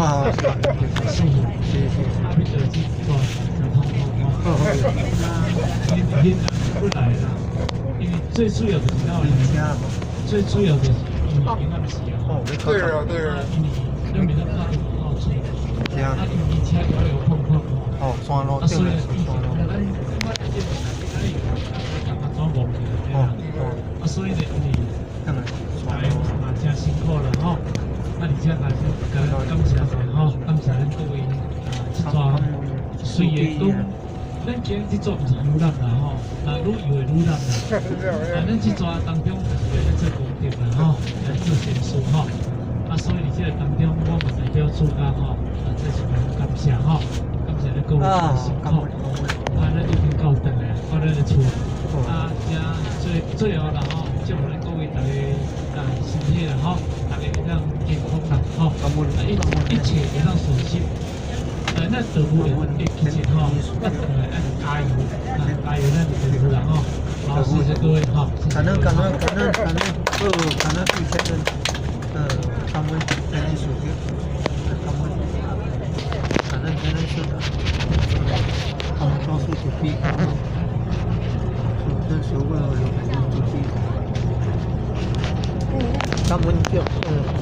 啊，舒服。是是是。啊，彼就去大真痛苦吼。恁恁本来啦，因為最主要就是到最主要就是因為平安時啊。哦，對啊對啊。因為兩邊都拍電話出，啊，因為車搖搖碰碰吼。哦，山路啊，所以山路。哦，啊，所以呢，因為大家嘛真辛苦啦吼，啊，而且也是感感謝者吼，感謝咱各位啊，這逝雖然講，咱今日這逝毋是遊覽啦吼，啊，愈遊會愈難啦。啊，咱這逝當中就是為咧做功德啦吼，來做善事吼。啊，所以佇這个當中，我嘛代表主家吼，啊，再次感謝吼，感謝咱各位辛苦。啊，咱已經到轉來，到咱的厝。啊，遮最最後啦吼，祝福咱各位大家啊身體啦吼，大家會當健康啦吼，啊一一切會當順心。咱道務會其實吼，咱愛加油，啊加油，咱就對啦吼。好，謝謝各位哈。感恩感恩感恩感恩，哦，感恩對天恩，感恩天恩師父，感恩感恩天恩師父，他們多數主義，這時候我有感恩主義，感恩叫，嗯。